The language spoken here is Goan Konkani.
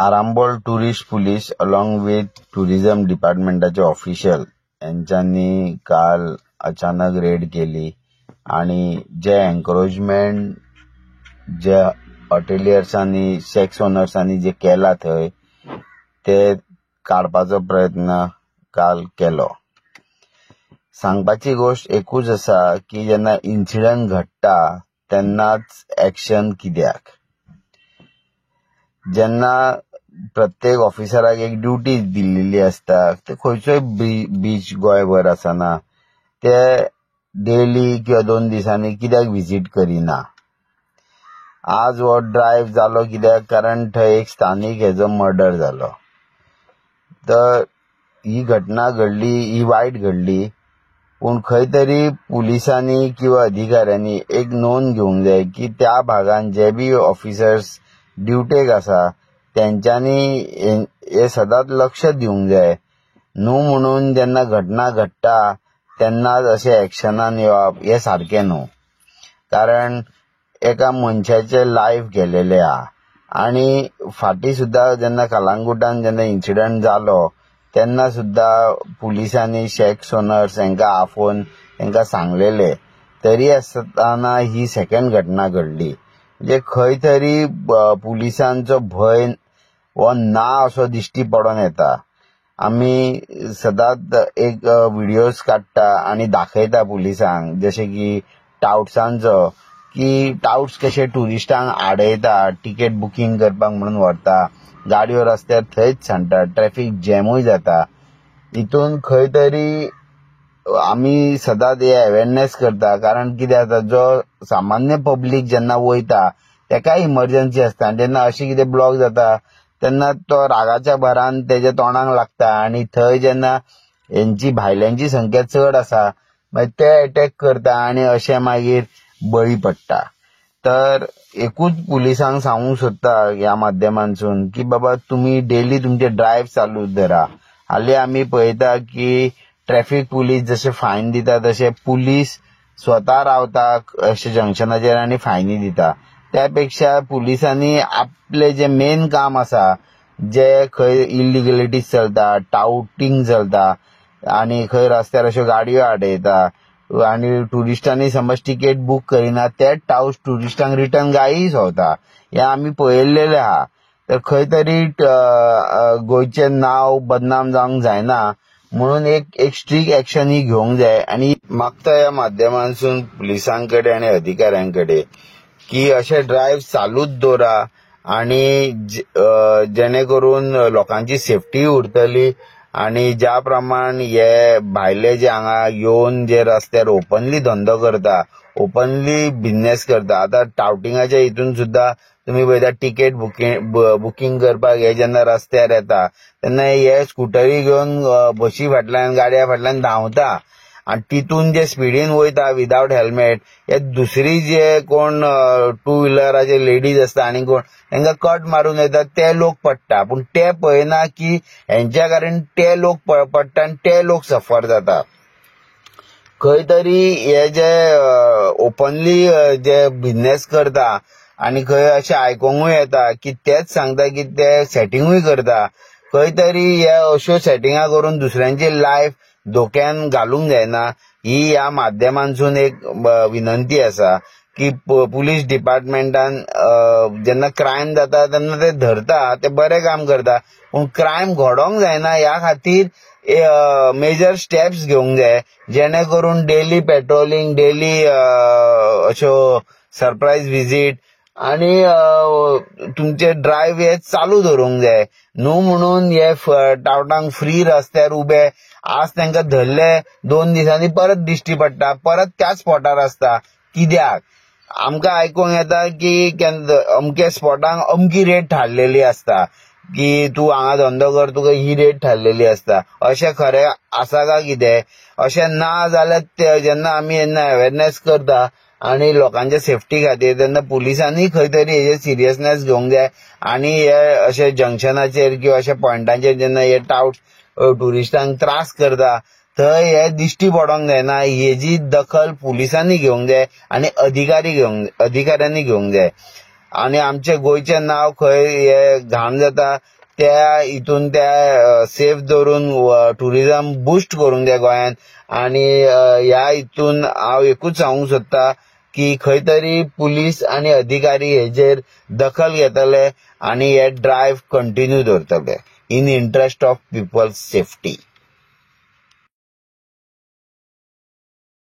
Arambol tourist police along with tourism डिपार्टमेंटाचे ऑफिशियल यांच्यांनी काल अचानक रेड केली आणि जे एन्क्रोचमेंट जे हॉटेलियर्सांनी, शॅक्स ओनर्सांनी जे केला थंय ते काडपाचो प्रयत्न काल केलो. सांगपाची गोश्ट एकूच आसा की जेन्ना इन्सिडंट घडटा तेन्नाच एक्शन कित्याक? जेन्ना प्रत्येक ऑफिसराक एक ड्युटी दिल्लेली आसता, ते खंयचोय बीच गोंयभर आसना ते डेली किंवा 2 दिसांनी कित्याक विजीट करिना? आज हो ड्रायव्ह जालो कित्याक? कारण थंय एक स्थानीक हेजो मर्डर जालो. तर ही घटना घडली, ही वायट घडली, पूण खंय तरी पुलिसांनी किंवा अधिकाऱ्यांनी एक नोंद घेवंक जाय की त्या भागान जे बी ऑफिसर्स ड्युटेक आसा तेंच्यांनी हे सदांच लक्ष दिवंक जाय. न्हू म्हणून जेन्ना घटना घडटा तेन्नाच अशें एक्शनान येवप हें सारकें न्हू, कारण एका मनशाचें लायफ गेलेलें आहा. आनी फाटीं सुद्दां जेन्ना कलांगुटान जेन्ना इन्सिडंट जालो तेन्ना सुद्दां पुलिसांनी शॅक्स ओनर्स हांकां आफोवन तांकां सांगलेलें, तरी आसतना ही सेकंड घटना घडली. म्हणजे खंय तरी पुलिसांचो भंय हो ना असो दिश्टी पडोन येता. आमी सदांच एक व्हिडियोज काडटा आनी दाखयता पुलिसांक, जशें की टावट्सांचो, की टावट्स कशे ट्युरिस्टांक आडयता, टिकेट बुकींग करपाक म्हणून व्हरता, गाडयो रस्त्यार थंयच सांडटा, ट्रॅफीक जॅमूय जाता. हितून खंय तरी आमी सदांच हे अवेरनेस करता, कारण कितें जाता, जो सामान्य पब्लीक जेन्ना वयता तेकाय इमर्जन्सी आसता आनी जेन्ना अशें कितें ब्लॉक जाता तेन्ना तो रागाच्या भरान तेज्या तोंडाक लागता आनी थंय जेन्ना हेंची भायल्यांची संख्या चड आसा मागीर ते एटॅक करता आनी अशें मागीर बळी पडटा. तर एकूच पुलिसांक सांगूंक सोदता ह्या माध्यमांतसून की बाबा तुमी डेली तुमचे ड्रायव्ह चालू धरा. हालीं आमी पळयता की ट्रॅफीक पुलीस जशे फायन दिता तशे पुलीस स्वता रावता अशे जंक्शनाचेर आनी फायनी दिता. त्या पेक्षा पुलिसांनी आपले जे मेन काम आसा, जे खंय इलिगलिटीज चलता, टावटींग चलता आनी खंय रस्त्यार अश्यो गाडयो आडयता आनी ट्युरिस्टांनी समज टिकेट बूक करिना ते टावट ट्युरिस्टांक रिटर्न गायी सोंवता, हें आमी पळयल्लेलें आहा. तर खंय तरी गोंयचें नांव बदनाम जावंक जायना म्हणून एक स्ट्रीक एक्शन ही घेवंक जाय. आनी मागता ह्या माध्यमांतसून पुलिसां कडेन आनी अधिकाऱ्यां कडेन की अशे ड्रायव्ह चालूच दवरा आनी जेणे करून लोकांची सेफ्टी उरतली आनी ज्या प्रमाण हे भायले जे हांगा येवन जे रस्त्यार ओपनली धंदो करता, ओपनली बिजनेस करता. आतां टावटिंगाच्या हितून सुद्दां तुमी पळयता टिकेट बुकींग करपाक हे जेन्ना रस्त्यार येता तेन्ना हे स्कुटरी घेवन बशी फाटल्यान, गाडया फाटल्यान धांवता आनी तितून जे स्पिडीन वयता विदावट हेल्मेट, हे दुसरी जे कोण टू व्हिलराचे लेडीज आसता आनी कोण तांकां कट मारून येता ते लोक पडटा, पूण ते पळयना की हेंच्या कारण ते लोक पडटा आनी ते लोक सफर जाता. खंय तरी हे जे ओपनली जे बिजनेस करता आनी खंय अशें आयकोंकूय येता की तेच सांगता की ते सेटिंगूय करता, खंय तरी हे अश्यो सेटिंगां करून दुसऱ्यांची लायफ धोक्यान घालूंक जायना. ही ह्या माध्यमांतसून एक विनंती आसा की पुलीस डिपार्टमेंटान जेन्ना क्रायम जाता तेन्ना ते धरता, ते बरें काम करता, पूण क्रायम घडोवंक जायना ह्या खातीर मेजर स्टेप्स घेवंक जाय, जेणे करून डेली पेट्रोलिंग, डेली अश्यो सरप्रायज विजीट आनी तुमचे ड्रायव्ह हे चालू दवरूंक जाय. न्हू म्हणून हे टावटांक फ्री रस्त्यार उबे आज तांकां धरले, 2 दिसांनी परत दिश्टी पडटा, परत त्याच स्पॉटार आसता. कित्याक? आमकां आयकूंक येता की अमके स्पॉटांक अमकी रेट थारलेली आसता की तूं हांगा धंदो कर, तुका ही रेट थारलेली आसता. अशें खरें आसा काय कितें? अशें ना जाल्यार जेन्ना आमी जेन्ना अवेरनेस करता आनी लोकांच्या सेफ्टी खातीर तेन्ना पुलिसांनी खंय तरी हेजेर सिरियसनेस घेवंक जाय आनी हे अशे जंक्शनाचेर किंवा अशे पॉयंटांचेर जेन्ना हे टावट ट्युरिस्टांक त्रास करता थंय हे दिश्टी पडोंक जायना, हेजी दखल पुलिसांनी घेवंक जाय आनी अधिकाऱ्यांनी घेवंक जाय. आनी आमचें गोंयचें नांव खंय हे घाण जाता त्या हितून त्या सेफ दवरून टुरिजम बुस्ट करूंक जाय गोंयांत. आनी ह्या हितून हांव एकूच सांगूंक सोदता की खंय तरी पुलीस आनी अधिकारी हेजेर दखल घेतले आनी हे ड्रायव्ह कंटिन्यू दवरतले in interest of people's safety.